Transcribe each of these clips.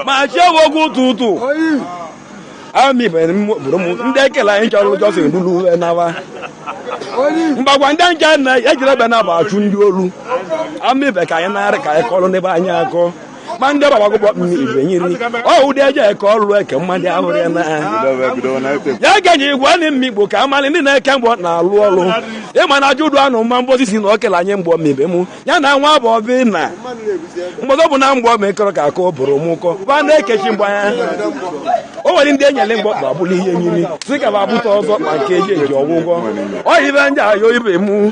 Ma chi ewu okwu ụtụtụ ami bere m bụrụ m ndị ekele anyị chọrọ ụjọ si ruru uwe nawa mgbagwa ndị nche na ejiri ebe na-aba achụ ndị olu ami be ka anyị narị ka anyị kọrọ n'ebe anyị akọ ma ndị ọgbagwụgbọ mmiri ibe nyiri ọ ụdị eje eke ọrụ eke mmadụ ahụrụ ya na ya genye igwe ndị mmikpo ka amalị ndị na-eke mgbọ na-alụ ọrụ ịma na ajụ udu anụ mma mgbozi si na okele anyị mgbọ mmibe mụ ya na nwa bụ ọbị na mgbọdọ bụ na mgbọ mekọrọ ka akụ bụrụ m ụkọ ba na-ekechi mgba ya o nwere ndị enyere mgbọ ma bụrụ ihe nyiri si ka ba bụta ọzọ ma nke eji eji ọgwụgwọ ọ ibe ndị ayo ibe mụ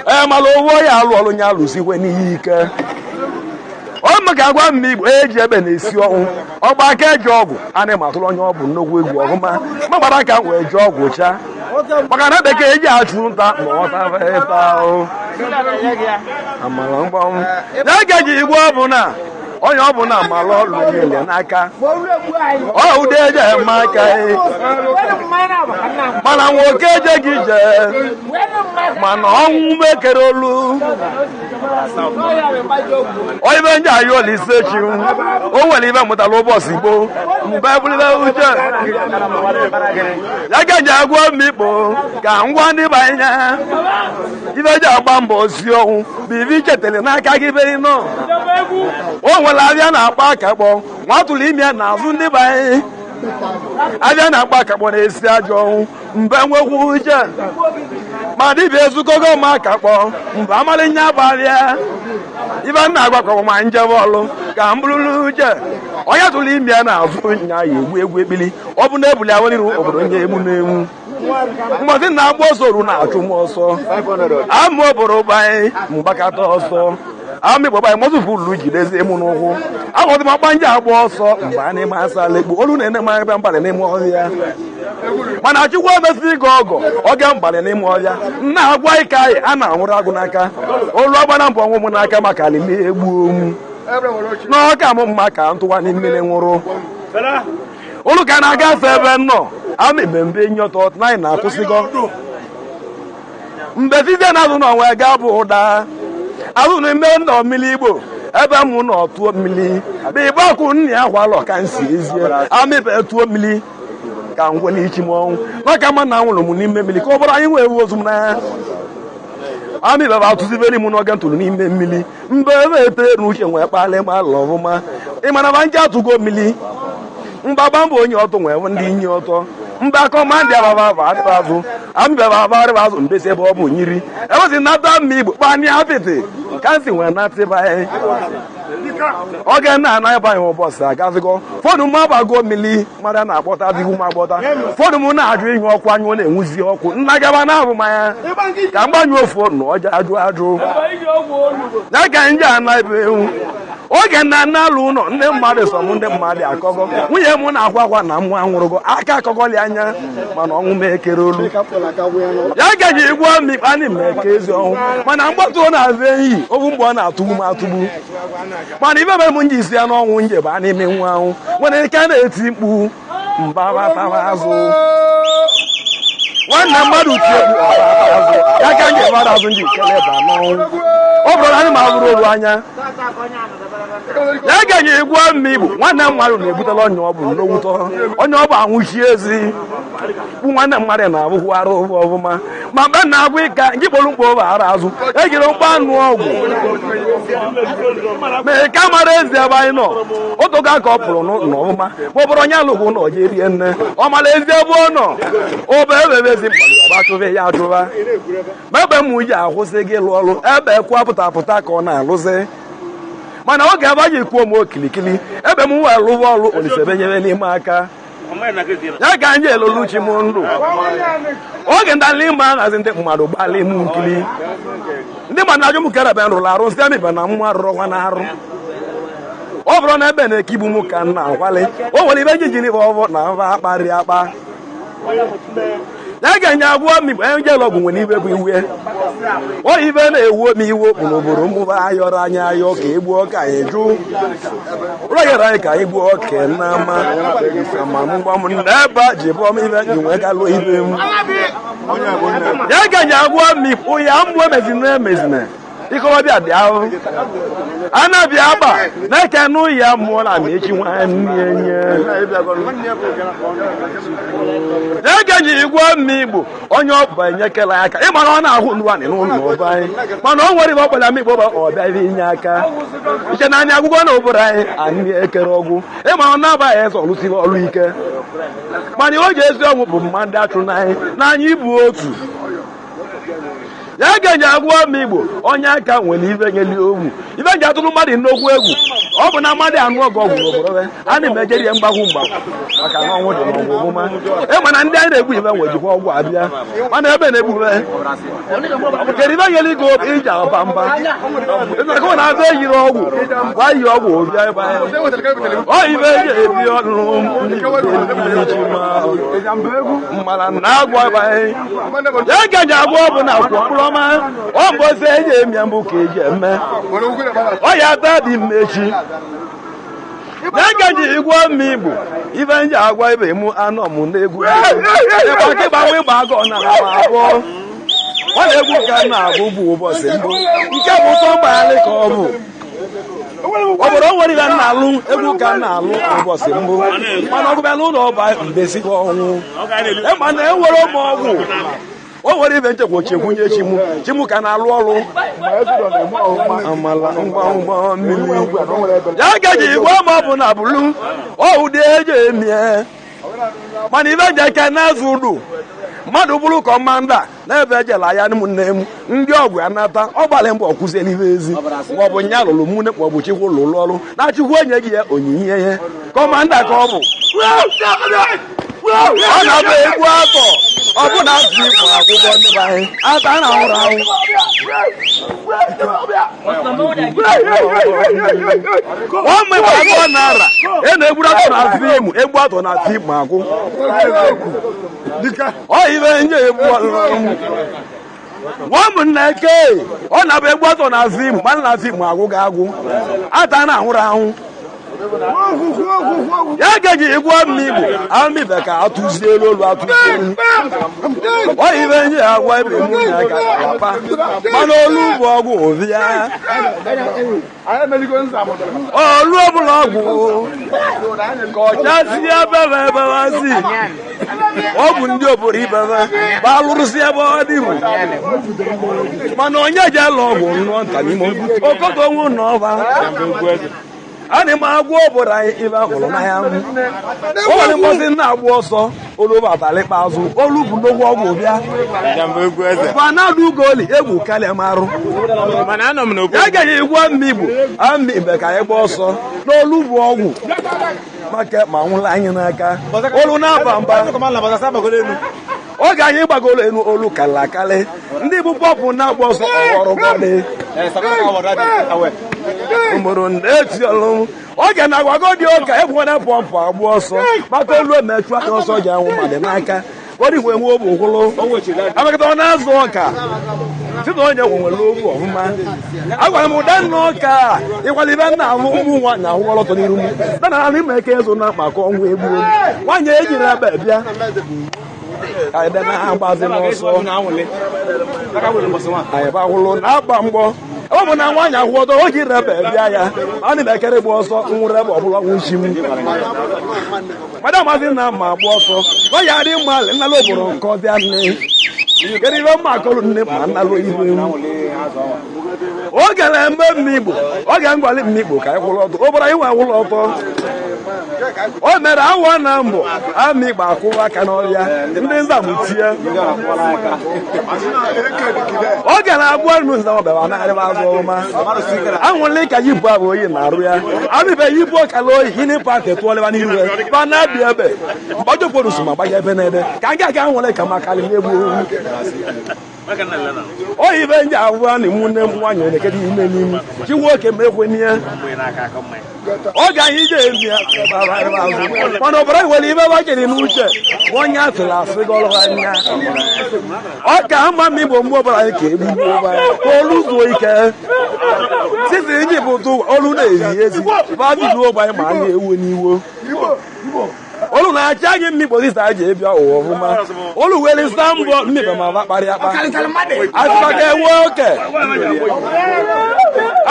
ee mara owu ya alụ ọrụ ya alụzikwe n'ihe ike ọ maka agwa m igbo eji ebe na-esi ọnwụ ọgba aka eji ọgwụ a na matụrụ onye ọ bụ nnukwu egwu ọhụma ma gbara aka wee ji ọgwụ chaa maka na bekee eji achụ nta ma ọta ịta ahụ amala mgbanwụ ya gaji igwe ọbụla onye ọbụla mara ọlụ niile n'aka ọ ude eje eme aka mana nwoke ejeghị ije mana ọnwụ mekere olu onye ndị ayi olise chi o nwere ibe mụtara ụbọchị gboo mgbe ebulile uche ya gaji agwọ mmikpo ka ngwa ndị banya ibe ji agba mbọ si ọnwụ bụ ibe ichetara n'aka gị beri nọ o nwere abịa na-akpa akakpọ nwa tụrụ ime n'azụ ndị banye abịa na-akpa akakpọ na-esi ajọ ọnwụ mgbe nwekwu uche ma dibịa ezukogo ma akakpọ mgbe amalị nya bụ abịa ibe nna agwakọrọ ma njebe ọlụ ka m bụrụrụ uche onye tụrụ ime ya na-azụ nya ya egwu egwu ekpili ọ bụ na ebuli aweliru obodo nye egbu na-enwu mgbọsị na-agba ọsọ ru na-achụ m ọsọ ama obodo banyị mgbakọta ọsọ ama igbo banyị mọtụfụ ulu jidezi mụ n'ụkwụ aghọdị m akpa nje agba ọsọ mgbe a na-eme asala ekpu olu na-ene m ebe mbalị n'ime ọhịa mana chukwu emesi ịga ọgọ oge mbalị n'ime ọhịa nna agwa ike anyị a na-anwụrụ agụ n'aka olu agbana mbọ ọnwụ m n'aka maka alili egbu onwu n'ọka m mma ka ntụwa mmiri nwụrụ olu ka na-agafe ebe nọ ama mmemme nyọtọ naị na-akwụsịgo mgbe site na azụ n'ọnwa ga bụ ụda azụ n'ime nọ mmiri igbo ebe mụ nọ tụọ mmiri bụ ibe ọkụ nna ya kwalọ ka nsi ezie amịbe tụọ mmiri ka ngwele ichi m ọnwụ n'ọka mma na anwụrụ m n'ime mmiri ka ọ bụrụ anyị nwee ozu m n'anya amịbe bụ atụzibere m n'oge ntụrụ n'ime mmiri mgbe ebe ete n'uche nwee kpalị ma alụ ọfụma ịmana ba nje atụgo mmiri mgbagba mbụ onye ọtọ nwee ndị inye ọtọ mba akọma ndị ababa arịba azụ amịbaba abarịba azụ mbesi ebe ọ bụ nyiri ewezi nata mma igbo kpani apịtị ka nsi nwee natịba oge na-ana ịbanye ụbọchị agazigo fọdụ m agbago mmiri mmadụ na-akpọta adịghị m agbọta fọdụ m na-ajụ ihe ọkụ anyụ na-enwuzi ọkụ nna gaba na-abụ mmanya ka m gbanyụ ofu na ọja ajụ ajụ ya ka nje ana ebe ewu oge nna nna alụ ụlọ ndị mmadụ sọ m ndị mmadụ akọgọ nwunye m na-akwa akwa na mụ anwụrụgo aka akọgọli anya mana ọnwụ m ekere olu ya gaji igwe mmikpa anyị ma eke ezi ọnwụ mana mgbatụ na-azụ enyi ofu mgbe ọ na-atụgbu m atụgbu mana ibe mere m nji isi ya n'ọnwụ nje bụ a n'ime nwa anwụ nwere ike a na-eti mkpu mba batara azụ nwanne mmadụ tie mkpu ọbata azụ ya ka nje bara azụ nji kele ba n'ọnwụ ọ bụrụ na anyị ma bụrụ oru anya ya ga-enye egwu mma igbo nwanne mmadụ na-ebutela ọnya ọ bụ n'owutọ onye ọ bụ anwụchi ezi bụ nwanne mmadụ na-abụkwu arụ ọfụma ma mgbe na-agwa ịka nke kpọrọ mkpọ ara azụ ejiri mkpọ anụ ọgwụ mee ka mara ezi ebe anyị nọ otogo aka ọ pụrụ n'ọfụma ma ọ bụrụ onye alụghị ụlọ je rie nne ọ mara ezi ebe ọ nọ obe ebebezi mgbalị ọba chụba ya achụba ma ebe m ji akwụsị gị lụ ọrụ ebe kwa pụta pụta ka ọ na-alụzi mana oge ebe anyị kwuo m okilikili ebe m wee lụwa ọrụ olisebe nyere n'ime aka ya ka anyị elolu chi m ndụ oge ndalị ime ahazi ndị mmadụ gbalị m nkili ndị mmadụ na-ajụ m kere ebe m rụrụ arụ sị amịba na mma rụrụkwa na arụ ọ bụrụ na ebe na-ekigbu m ka m na-akwali o nwere ibe ji jiri ọvọ na mva akparị akpa ya ga-enye agwọ m igbo onye ọgwụ nwere ibe bụ iwe o ibe na-ewu m iwe bụ n'obodo mụba ayọrọ anyị ayọ ka egbuo ka anyị jụ ụlọ anyị ka anyị gbuo oke n'ama ama mgbam n'ebe a ji bụọ m ibe ji nwee galụ ibe m ya ga-enye agwọ m igbo ya mbụ emezina emezina Ikolobịa dị ahụ anabịa agba na-eke nụ ya mụọ na mechi nwanne nye egenye igwe mma igbo onye ọbụla enyekela aka ịmara ọ na-ahụ nruanị n'ụlọ ọba anyị mana o nwere ibe ọkpọla m igbo ọbịa ibe inye aka iche na anya agwụgwọ na obodo anyị anyị ekere ọgwụ ịmara ọ na-abaghị eze ọlụsiri ọrụ ike mana o ji ezi ọnwụ bụ mmadụ achụ n'anyị n'anya ịbụ otu ya ga-enye agwọ m igbo onye aka nwere ibe nyeli ogwu ibe nji atụrụ mmadụ nnokwu egwu ọ bụ na mmadụ anụ ọgụ ọgwụ n'obodo a na-emejeri ya mgbagwu mgbagwu maka na ọnwụ dị n'ọgwụ ọmụma ịma na ndị anyị na-egbu ibe nwejikwa ọgwụ abịa mana ebe na-egbube kedu ibe nyere ego iji aba mba ịnakọ na abịa eyiri ọgwụ gwa yi ọgwụ bịa ebe ọ ibe eji ebi ọnụ mmara na agwọ ebe anyị ya ga-enye agwọ bụ na akwụ mkpụrụ ọma ọ mbọzi eji eme mbụ ka eji eme ọ ya ata dị mmechi na-egeji igwe mma igbo ibe nji agwa ibe mụ anọ m n'egwu ịgba ịgba agọ na abụọ ọ na-egwu ka m na-agụ bụ ụbọchị mbụ nke bụ ụtọ mgbagharị ka ọ bụ obodo nwere ibe m na-alụ egwu ka m na-alụ ụbọchị mbụ mana ọgụbịala ụlọ ọba mbesikwa ọnwụ ịma na enwere ụmụ ọgwụ o nwere ibe nchekwa ochekwunye chimu chimu ka na-alụ ọrụ amala mgbamgba mmiri ya gaji igwe ma ọ bụ na bulu ọwụdị eji emie mana ibe nje ke na-azụ udu mmadụ bụrụ kọmanda na-ebe ejela ya ụmụnne m ndị ọgwụ anata ọ gbalị mbọ kwụziela ibe ezi maọbụ nya lụrụ mụne maọbụ chikwu lụrụ ọrụ na chukwu enye gị ya onyinye ya kọmanda ka ọ bụ ọ na-abụ egwu atọ ọ bụ na azụ ikpo akwụkwọ ndị be anyị ata na anwụrụ anwụ ụmụ igbo agụọ naira e na-egburu atọ na azụ imu egbu atọ na azụ ikpo agwụ ọ ibe nye egbu ụmụnna eke ọ na-abụ egbu atọ na azụ imu mana na azụ ikpo agwụ ga-agwụ ata na anwụrụ anwụ ya gaji igwe ama igbo ama ibe ka atụzie elu olu atụzie elu ọ ibe nye ya agwa ibe mụ na ka apa mana olu bụ ọgwụ bịa olu ọbụla ọgwụ ka ọchasị ebebe ebewazi ọ bụ ndị obodo ibebe ba alụrụsi ebe ọ dị bụ mana onye ji alụ ọgwụ nnụọ nta n'ime okoto onwe n'ọba a na m agwọ obodo anyị ibe ahụrụ n'anya o nwere mgbọsị na-agba ọsọ olu batara ikpeazụ olu bụ n'ogwu ọgwụ bịa panadụ ugoli egwu karịa marụ ya gaghị egwu ama igbo ama ibe ka anyị gba ọsọ n'olu bụ ọgwụ maka ma nwụla anyị n'aka olu na-aba mba oge anyị gbagoro elu olu kalị akali ndị bụ pọpụ na-agba ọsọ ọghọrọgọdị ugboro na-eti ọlụ oge na-agwago dị ụka egwuwana pọmpụ agba ọsọ maka olu emechu aka ọsọ ji anwụ mmadụ n'aka odigwe nwe obu gwụlụ amakata ọ na-azụ ọka si na onye nwere obu ọfụma agwara m ụda nna ọka ịkwala ibe nna ahụ ụmụ nwaanyị ahụ ọlọtọ n'iru m na na ime eke ịzụ na maka ọnwụ egbuo nwaanyị ejiri ebe bịa anyị na-agbazi n'ọsọ anyị gbawụlụ na-agba mgbọ ọ bụ na nwaanyị akwụ ọtọ o ji rebe bịa ya a na-ekere gba ọsọ nwụ rebe ọbụla nwụchi m madam na ma agba ọsọ ọ ya adị mma nnala obodo nke ọbịa nne kedu ibe mma akọlụ nne ma nnalụ ibe m oge na-eme mma igbo oge ngwali mma igbo ka anyị kwụrụ ọtọ obodo anyị nwe kwụrụ ọtọ o mere awọ na mbụ ama igbo akwụwa aka n'ọrịa ndị nzam tie oge na-abụ ọnụ nzam ọbịa anaghịrị azụ ọma anwụla ka yipụ abụ oyi na-arụ ya amịbe yipụ ọkala oyi hini pantị tụọlịba n'iru ba na-abịa ebe mgbajokporusu ma gbaja ebe n'ebe ka m ga-aga anwụle ka makarị na-egbu oyi ibe ndị abụọ na nne m nwaanyị na-ekedo ime n'ime chi nwoke ma ekwenye oge anyị ji emi mana ọbara nwere ibe gbakere n'uche onye asịrị asị gọrọ anya ọ ka ama m igbo mgbe ọbụla anyị ka egbugbo ka olu zuo ike sisi ndị bụ ụtụ olu na-ezi ezi babido ogbe anyị ma anyị ewu n'iwo Olu na-achị anyị mmikpo sisa ji ebia ụwa ọfụma. Olu were sambọ mmibe ma va kparị akpa. Asịkwa ka enwe oke.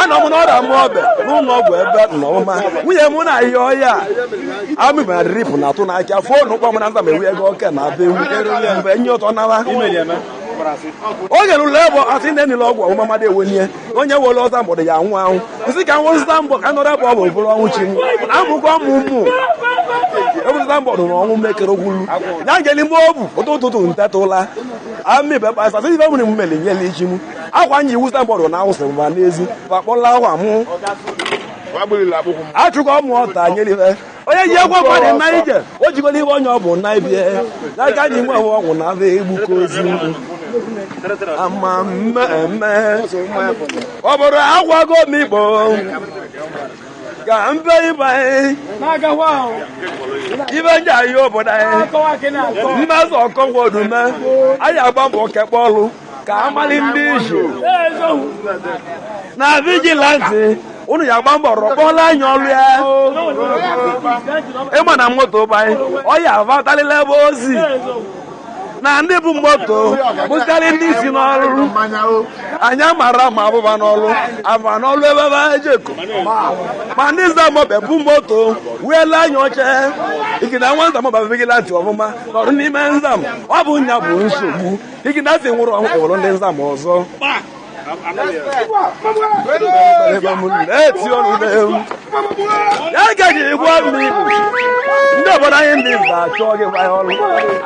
Anọ m n'ọrịa m ọbẹ n'ụlọ ọgwụ ebe nọma. Nwunye m na-ahịa ọhịa. Amị ma drip na-atụ n'aka foonu kpọm na nza ma ewu ego oke na abịa ewu. Mgbe nye ụtọ nara. Oge lụrụ ebe asị ndị niile ọgwụ ọmụma mmadụ ewenye onye were ọza mbọdụ ya anwụ anwụ nsị ka nwụzụta mbọ ka nọrọ ebe ọ bụ bụrụ ọnwụ chi m amụkọ ụmụ ụmụ ebụzụta mbọdụ na ọnwụ mekere ogwulu ya nke n'ime obu ụtụ ụtụtụ ntetụla amị bekpasasị ibe nwere mmeli nyela ichi m akwa nyi wụzụta mbọdụ na awụsị mba n'ezi fakpọla akwa mụ achụkọ ụmụ ọta nyelife onye ji egwu mmadụ na ije o jigola ibe onye ọ bụ na ibie ya ka anyị nwe ọgwụ na abịa egbuko ozi ama mmemme ọ bụrụ agwago m igbo ka mbe ibe anyị ibe ndị anyị obodo anyị mmezu ọkọngwa odume anyị agba mbọ kekpe ọlụ ka amali ndị iju na vigilanti unu ya agba mbọ rọkpọla anyị ọlụ ya ịma na moto bụ anyị ọ ya avatalila ebe ozi na ndị bụ moto bụkarị ndị si n'ọrụ anyị mara ma abụba n'ọlụ aba n'ọlụ ebe ebe ejeko ma ndị nzamọbe bụ moto weela anya oche ikina nwa nzamọba vigilanti ọfụma nọrụ n'ime nzam ọ bụ nya bụ nsogbu ikina si nwụrụ ọhụrụ ndị nzam ọzọ ya gaghị egwu mmiri ndị obodo anyị ndị mba achọ gị gwa ya ọrụ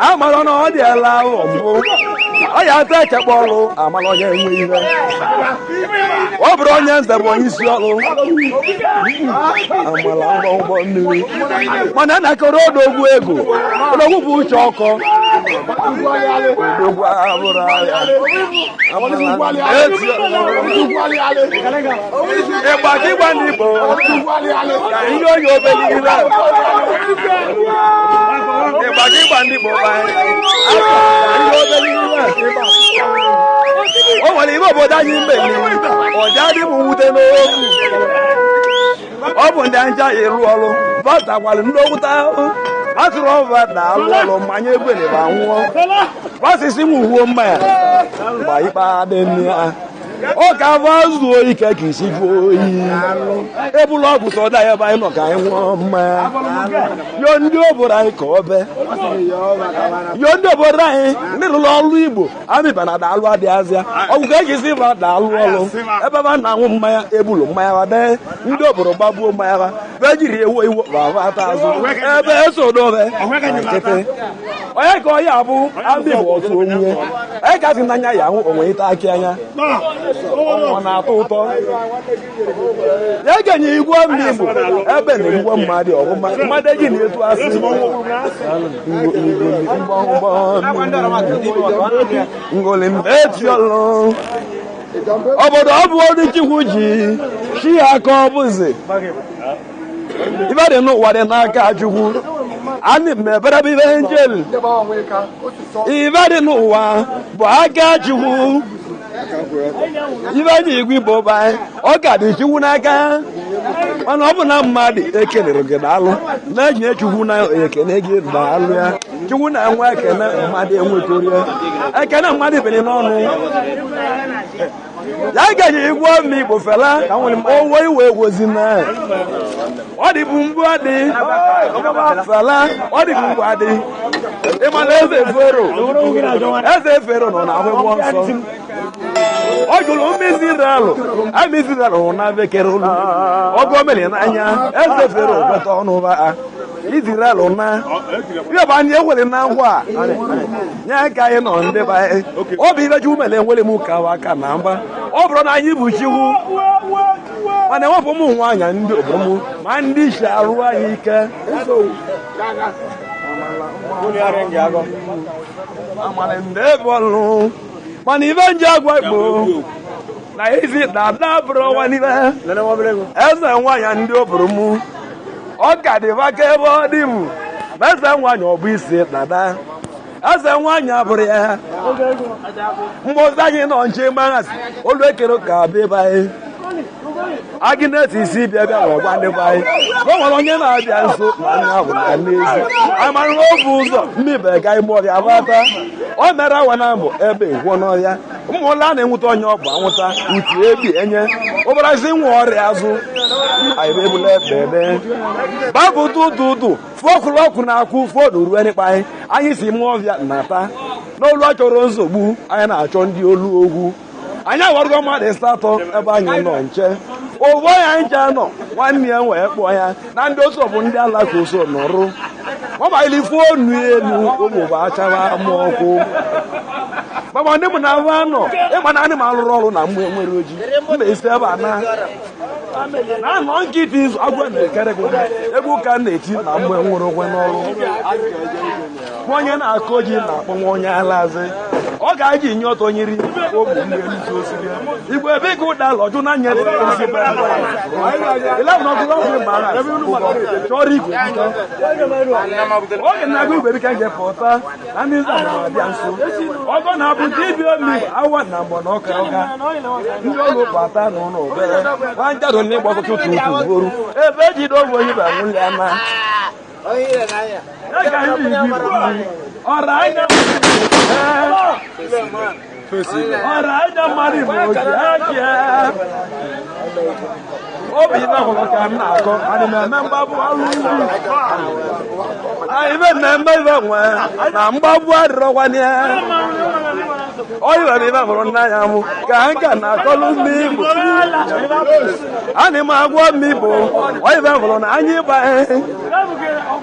amara na ọ dị ala ahụ mbụ ọ ya ata echekpa ọrụ amara onye enwe ihe ọ bụrụ onye nze bụ onye isi ọrụ amala ngwa ụgbọ mmiri mana a na-akọrọ odogwu ego odogwu bụ uche ọkọ odogwu abụrụ ya ịgba ka ịgba ndị Igbo ka ihe onye obere ire ịgba ka ịgba ndị Igbo ka ihe obere ire o nwere ime obodo anyị mmeri ọja dị m mwute n'okwu ọ bụ ndị anja ya ịrụ ọrụ batakwara ndị okwuta atụrụ ọva na alụ ọrụ mmanya egbere ma nwụọ basisi m wuo mmanya mgbe ikpe adị ya ọ ka afọ zuo ike ka isi jụọ oyi ebula ọgwụ sọda ya ebe anyị nọ ka anyị nwụọ mmanya yo ndị obodo anyị ka ọ bee yo ndị obodo anyị ndị rụrụ ọrụ Igbo amịba na daalụ adịghazịa ọgwụ ka eji si ba daalụ ọrụ ebe ba na-anwụ mmanya ebulu mmanya ba dee ndị obodo gbagbuo mmanya ba be jiri ewu iwu ma ata azụ ebe esodobe nkịtị onye ka onye abụ amị bụ otu onye onye ka si n'anya ya ahụ onwe ịta akị anya ọ na-atọ ụtọ ya ga-enye igwe ndị Igbo ebe na igwe mmadụ ọbụma mmadụ eji na-etu asị ngoli obodo ọ bụ ọrụ Chukwu ji chi ya aka ọ bụzi ibe dị n'ụwa dị n'aka Chukwu anyị mebere bụ ibe njel ibe dị n'ụwa bụ aka Chukwu ibe anyị igwe Igbo bụ anyị ọ ka dị Chukwu n'aka mana ọ bụ na mmadụ ekelere gị daalụ na-enye Chukwu na ekene gị daalụ ya Chukwu na-enwe ekene mmadụ enwetorie ekene mmadụ biri n'ọnụ ya gaghị igwe ọma Igbo fela owe iwe egwozi na ọ dịbụ mgbu adị fela ọ dịbụ mgbu adị ịmana eze fero nọ na akwụkwọ nsọ ọ jụrụ mmiziralụ amiziralụ na bekere olu ọgụ omere n'anya eze fero kweta ọnụ ba Izrel na ihe bụ anyị ewere na ngwa nye ka anyị nọ ndị be anyị ọ bụ ibe Chukwu mere enwere m ka aka na mba ọ bụrụ na anyị bụ Chukwu mana ewepụ ụmụ nwaanyị ndị obodo m ma ndị isi arụ anyị ike mana ibe nji agwa Igbo na ezi na ada bụrụ ọnwa n'ibe eze nwaanyị ndị obodo m ọ ka dị maka ebe ọ dị m ma eze nwaanyị ọ bụ isi dada eze nwaanyị abụrụ ya mgbe ọzọ anyị nọ nche maghasị olu ekere ka abịa ebe anyị Agnes isi bịa bịa wee gwa ndị be anyị ka o nwere onye na-abịa nso na anya ahụ na n'ezi amara obu ụzọ mmibe ga ime ọrịa bata o mere awa na mbụ ebe egwuo n'ọhịa ụmụụlọ a na-enweta onye ọ bụ anwụta utu ebi enye ụbarazi nwa ọrịa azụ anyị ebula ekpe ebe babụ tụtụtụ fọkụlọkụ na-akwụ fọdụ ruo n'ikpa anyị anyị si mụọ ọbịa nata n'olu a chọrọ nsogbu anyị na-achọ ndị olu ogwu anyị awarụgo mmadụ asatọ ebe anyị nọ nche ụvọ ya nche nọ nwanne ya wee kpọọ ya na ndị otu bụ ndị alaka oso nọrụ mọbaili fonu elu ụmụ bụ achara ama ọkụ mama ndị mụ na ahụ anọ ịma na anyị m alụrụ ọrụ na mgbe nwere oji mba esi ebe a na na-anọ nkịtị izu agwọ na-ekere gị egwu ka m na-eti na mgbe nwere onwe n'ọrụ onye na-akụ ji na-akpọ nwa onye alazi ọ ga-eji nye ọtọ nyiri ogbu mmiri igwe ebe ka ụda lọjụ na nye chọrọ igwe oge na-agụ igwe bika nje pụta na ndị nza na-abịa nso ọgọ na-abụ dibịa omi awa na mgbọ na ọka ọka ndị ọrụ bata na ụlọ obere nwanjadụ na ịgba ọtụtụ utu ugboro ebe ejide ogbe onye ba nwụli ama ọrụ anya ọrụ anya mmadụ bụ oji aka obi na hụrụ ka m na-akọ anyị na-eme mgbabụ alụ anyị na-eme ibe nwe na mgbabụ adịrọkwanye onye ibe hụrụ n'anya mụ ka nka na-akọlụ ndị Igbo ana m agwọ m Igbo onye ibe hụrụ na anya ịgba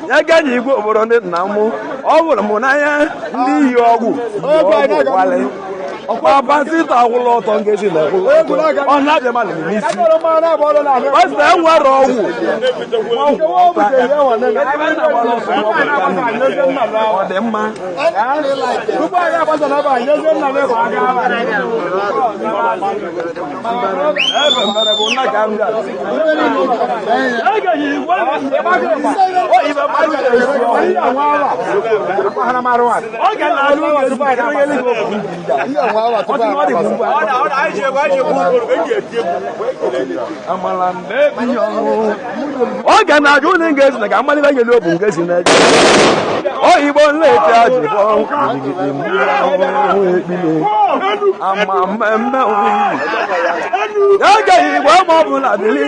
ya gaghị igwe obodo ndị nna m ọ hụrụ m n'anya ndị iyi ọgwụ ọgwụ wale ọkwa pasịtọ agwụla ọtọ ngezi na ọ na-abịa mmadụ n'isi pastọ enwere ọgwụ ọ dị mma Oge na-ajụ ụlọ ngezi na ka mmalite nyere obu ngezi na-eje oyigbo nleti ajụbọ ama mmemme agaghị igbo ma ọ bụla dịrị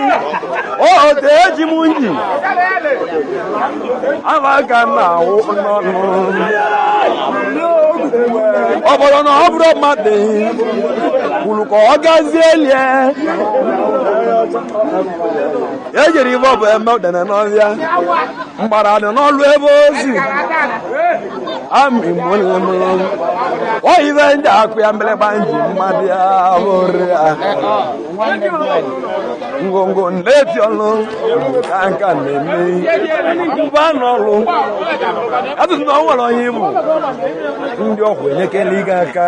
ote eji m nji alaka na-awụ n'ọnụ ọ bụrụ na ọ bụrụ mmadụ kwuru ka ọ gazie lie ejiri ibe ọ bụ eme udene n'ọhịa mgbara dị n'ọlụ ebe ozi oyibe ndị akụ ya mgbịrịgba nji mmadụ ya bụrụ ya ngwongwo na-eti ọlụ ka nka na-eme mba n'ọlụ atụtụ na ọ nwere onye ịbụ ndị ọgwụ enyekela ịga aka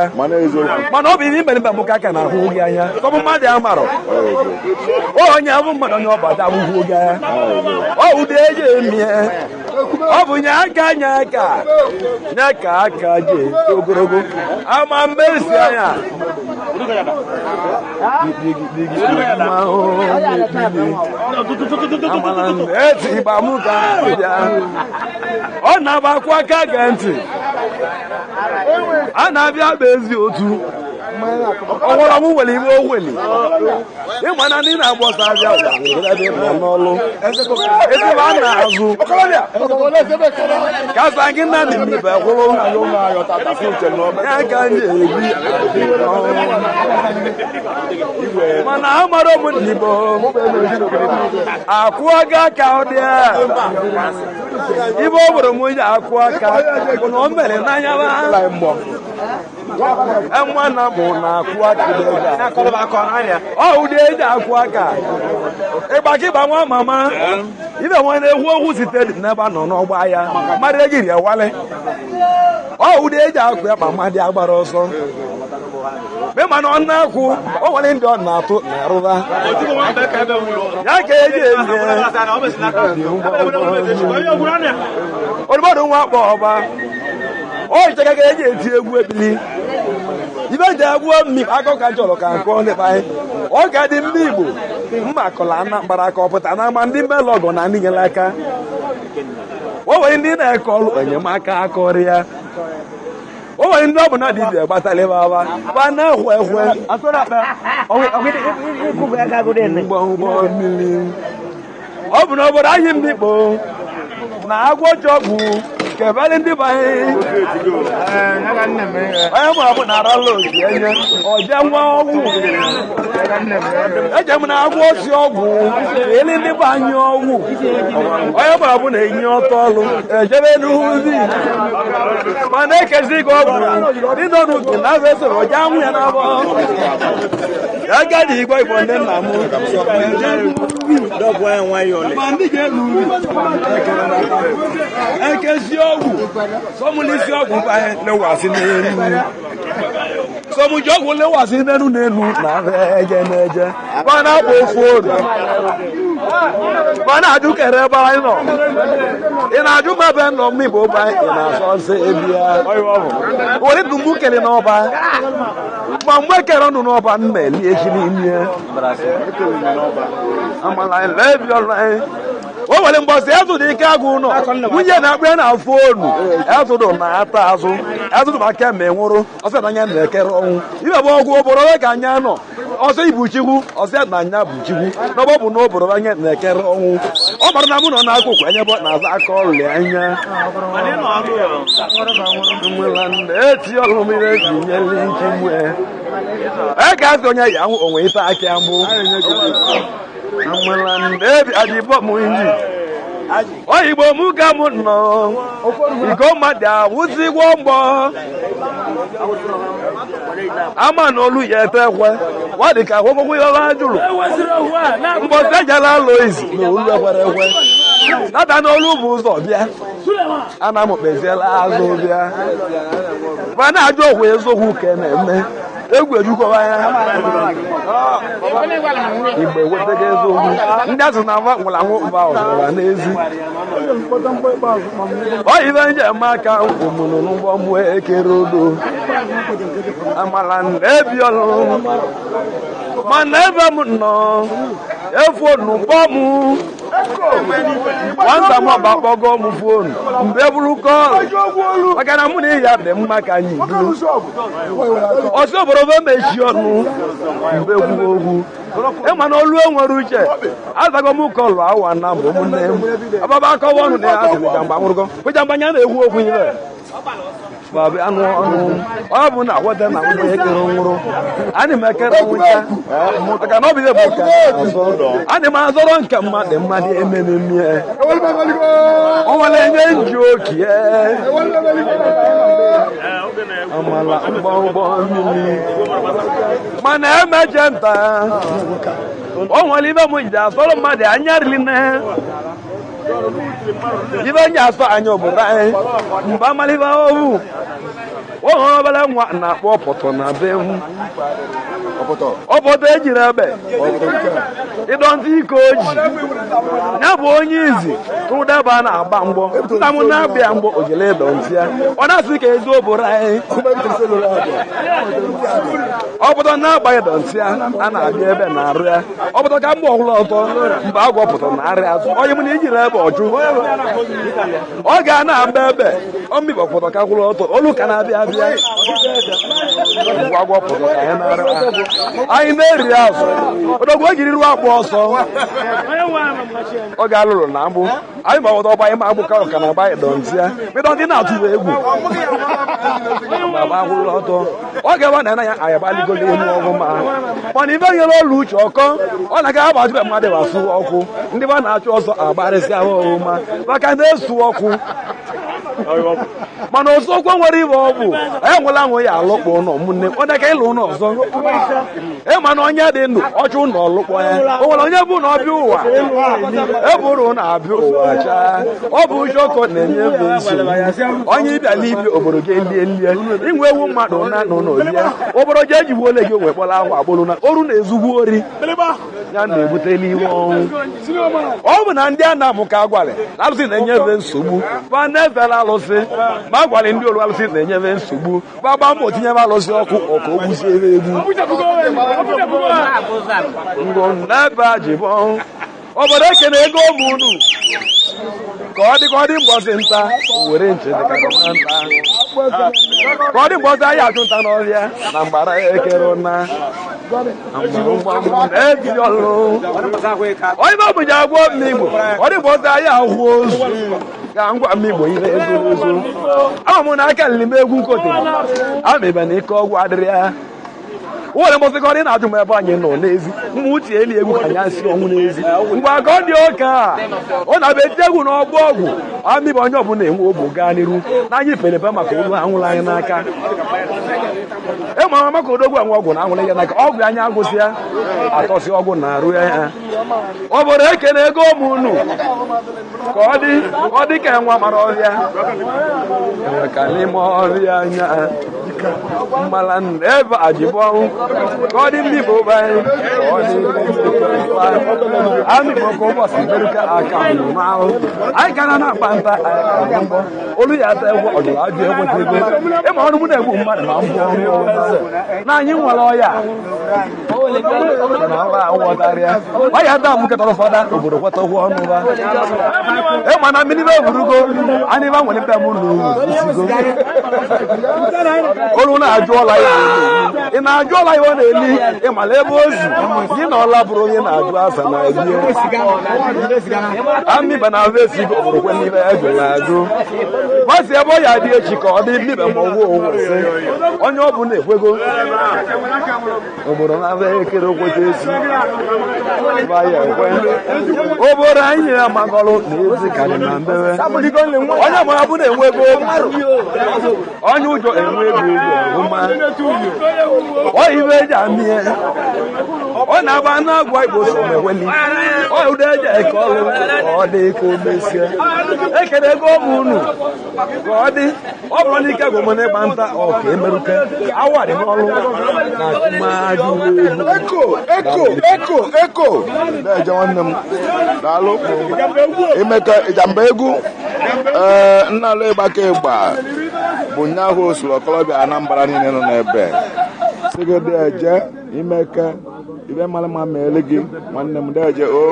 mana ọ bụ ihe imere mba mụka aka na-ahụ gị anya kọbụ mmadụ ya marọ onye abụ mmadụ onye ọbada abụghị gị anya ọ ụdị eji emie ọ bụ nye aka nye aka nye ka aka ji eto ogologo ama mmesi anya eti ịgba mụ ka bịa ọ na-agbakwa aka gee ntị a na-abịa bụ ezi otu ọhụrụ ọnwụ nwere iwe oweli ịma na ndị na-agba ọsọ abịa n'ọlụ ezigbo a na-azụ kasa gị na ndị kwụrụ ya ka ndị ebi mana amara m n'igbo akwụọ gị aka ọ dị ibe ọ bụrụ m ji akwụ aka bụ na o mere n'anya nwana mụ na-akwụ aka ọ ụdị eji akwụ aka ịgbakịgba nwa mama ibe nwa na-ekwu okwu site n'ebe a nọ n'ọgba ya mmadụ ejiri ya wale ọ ụdị eji akwụ ya ma mmadụ agbara ọsọ mana ọ na-akwụ o nwere ndị ọ na-atụ na arụba ya ka eji eme olubọdụ nwa akpọ ọba o hichaka ka eji eti egwu ebili ibe ji egwu mmiri akọ ka chọrọ ka nkọ ndị anyị ọ ga dị ndị Igbo Mma akọla Anambra ka ọ pụta na ama ndị melọgọ na ndị nyere aka. O nwere ndị na-eke ọrụ enyemaka akọrị ya. O nwere ndị ọ bụ na dibịa gbatara ebe aba ba na-ekwe ekwe mgbọmgbọ mmiri. Ọ bụ n'obodo anyị mmikpo na agwọ chọgbu kebele ndị be anyị. Onye ma bụ na arala oji enye ọje nwa ọgwụ. Eje m na agwọ si ọgwụ eli ndị be anyị ọgwụ. Onye ma bụ na-enye ọtọ ọlụ ejebe n'uzi mana ekezi gị ọgwụ ndị nọ n'ubi na azụ esoro ọje anwụ ya n'abọ. Agadi igwe Igbo ndị nna m. Ekezi ọgwụ sọmụlisi ọgwụ anyị lewasị n'elu. Sọmụji ọgwụ lewasị n'elu n'elu na eje n'eje. Mana akpọ ofu oru. Mana ajụ kere ebe anyị nọ. Ị na-ajụ ma ebe nọ m Igbo be anyị ị na-asọ nsọ ebia. Were ndụ kele n'ọba. Ma mgbe kere ọnụ n'ọba nna eli echi n'ime. Amala lebi ọrụ anyị. O nwere mbọsị azụ dị ike agụ ụlọ. Nwunye na-akpọ ya na fonu. Azụdụ na-ata azụ. Azụdụ maka eme nwụrụ. Ọsọ na anya na-ekere ọnwụ. Ibe bụ ọgwụ obodo ka anya nọ. Ọsọ ibu chikwu, ọsọ na anya bụ chikwu. N'ọbọ bụ n'obodo anya na-ekere ọnwụ. Ọ mara na mụ nọ n'akụkụ anya bụ na-aza aka ọlụ anya. Eti ọlụ mmiri eji nyere nchi mwe. E ga-azụ onye ya anwụ onwe ife aka mbụ. Ebi adịbọ m nji. Oyigbo mụ ka mụ nọ. Iko mmadụ awụzigwo mgbọ. Ama na olu ya efe ekwe. Ọ dị ka akwụkwọ ihe ọba jụrụ. Mbọsị ejela alụ izi na olu ekwere ekwe. Nata na olu bụ ụzọ bịa. Ana m kpeziela azụ bịa. Ma na-ajụ okwu eziokwu ka na-eme. Egwu ejukọba ya. Igbe wetaga eziokwu. Ndị azụ na ava nwụrụ anwụ mba ọzọra n'ezi. Ọ ibe njem aka ụmụnụ n'ụgbọ mmụọ ekere odo. Amala na-ebi ọlụ. Mana ebe m nọ, efonu kpọ m. Nwata m ọba kpọgo m fonu mgbe bụrụ kọl maka na mụ na ya dị mma ka anyị buru. Ọsọ obodo be mechi ọnụ mgbe kwuo okwu. Ịma na olu enwere uche azago m kọlụ awa na mbụ m nne m. Ababa akọwa ọnụ na ya asịrị jamba nwụrụgo. Kwejamba anya na-ekwu okwu ibe. Babi anụ ọnụ ọ bụ na agwọta na nwụrụ ekere nwụrụ. Anyị m ekere nwụcha maka na ọ bụ ihe bụ ka anyị m azọrọ nke mmadụ mmadụ ememe mmie. O nwere enye nji okie. Amala mgbọmgbọ mmiri. Mana emeje nta. O nwere ibe m ji asọrọ mmadụ anya rili nne. Ibe nji asọ anya obodo anyị mgbe amalibe owu. O hụrụ obere nwa na-akpọ ọpọtọ na be m. Ọpọtọ ejiri ebe ịdọ ntị ike oji. Ya bụ onye izi tụdaba na-agba mgbọ. Nna m na-abịa mgbọ ojele ịdọ ntị ya. Ọ na-asị ka ezi obodo anyị. Ọpọtọ na-agba ịdọ ntị ya a na-abịa ebe na-arụ ya. Ọpọtọ ka mgbe ọhụrụ ọtọ mgbe agwọ pụtọ na-arịa azụ. Onye m na ijiri ebe ọjụ. Ọ ga na-agba ebe ọmịbọ pụtọ ka kwụrụ ọtọ olu ka na-abịa abịa. Ngwa agwọ pụtọ ka anyị na-arịa. Anyị na-eri azụ. Odogwu ejiri ruo akpụ ọsọ. Ọ ga-alụrụ na agbụ. Anyị gbawọta ọgba anyị ma agbụ ka ọka na-agba ịdọ ntị ya. Ịdọ ntị na-atụ egwu. Baba akwụrụ ọtọ. Ọ ga-ebe na ya anyị agbaligolo elu ọgwụ ma. Mana ibe nyere olu uche ọkọ, ọ na-aga agbajube mmadụ wasụ ọkụ. Ndị ba na-achụ ọsọ agbarịsị ahụ ọhụma maka na-esu ọkụ. Mana osokwu nwere ibe ọ bụ enwela anwụ ya alụkpọ ụlọ ụmụnne ọ dịka ịlụ ụlọ ọzọ. Ịma na onye dị ndụ ọchụ ụlọ ọlụkpọ ya. O nwere onye bụ na ọbịa ụwa eburu na abịa ụwa chaa. Ọ bụ uche ọkọ na-enye ebe nsogbu. Onye ịbịala ibi obodo gị elie lie inwe ewu mmadụ na nọ lie obodo ji ejigbuole gị onwe kpọrọ ahụ agbụrụ na oru na-ezugbu ori ya na-ebutela iwe ọnwụ. Ọ bụ na ndị a na-amụ ka agwalị alụsị na-enye ebe nsogbu ba na-efela alụsị. alụsị ma gwara ndị olu alụsị na-enyebe nsogbu gbagba mbọ tinyebe alụsị ọkụ ọka ogbuzie ebe egbu ngụ n'ebe ajibọ obodo ekene ego ụmụ unu ka ọ dị ka ọ dị mbọsị nta were nche dị ka nta ka ọ dị mbọsị ahịa achụ nta n'ọhịa na mgbara ekere na ebili ọlụ onye bụ ji agwọ mmigbo ọ dị mbọsị ahịa ahụ ozu ka ngwa mmigbo ihe ezoro ezo ama m na aka lili m egwu nkote ama ebe na ike ọgwụ adịrị ya nwere mbọsị ka ọ dị na-ajụ m ebe anyị nọ n'ezi mma uche eli egwu ka anyị si ọnwụ n'ezi mgbe aka ọ dị oke a ọ na-abịa eti egwu na ọgbọ ọgwụ amịba onye ọbụla enwe ogbo gaa n'iru na anyị pere mpe maka olu anwụrụ anyị n'aka ịma ama maka odogwu enwe ọgwụ na anwụrụ ya n'aka ọgwụ anyị agwụsị ya atọsị ọgwụ na arụ ya obodo ekene ego ụmụ unu ka ọ dị ka enwe mara ọhịa enwe ka n'ime ọhịa anya mmala ebe ajibọ ka ọ dị ndị Igbo be anyị ka ọ dị amị bụ ka ụbọchị merụka aka ahụ anyị ka na na-akpa nta mbọ olu ya ata egwu ọjụrụ ajụ ekweta ego ịma ọrụ mụ na-egbu mmadụ ma mbụ na anyị nwere ọya ọya taa m ketọrọ fọda obodo kweta ụgwọ ọnụ ba ịma na mmiri be eburugo anyị ba nwere mpe m n'owu olu na-ajụ ọla ya ị na-ajụ ọla ya ọ na-eli ịmala ebe ozu gị na ọla bụrụ onye na-ajụ asa na ebi amịba na ahụ esigo obodo kwe n'ibe ejụrụ ajụ gbasi ebe ọ ya dị echi ka ọ dị mmibe ma ọgwụ owu sị onye ọ bụla ekwego obodo na-abịa ekere okweta esi obodo anyị nyere amagọlụ na ezi karị na mbebe onye mara bụ na-enwe ego onye ụjọ enwe ego ego ọma ọ ibe eji amị ya ọ na-agba na-agwa igbo so meweli ọ ụdọ eji eke ọrụ ka ọ dị ka o mesie ekere ego ụmụ unu ka ọ dị ọ bụrụ na ike gwụ m n'ịgba nta ọ ka emeruke awa dị n'ọrụ na akụmajụ Eko, eko, eko, eko. Deje nwanne m. Daalụ. Imeka ịjamba egwu. Ee, nnalụ ịgbaka ịgba bụ nyaahụ osuru okorobịa Anambra niile nọ n'ebe. Sị gị deje imeka ibe mara mma ma ele gị nwanne m deje o.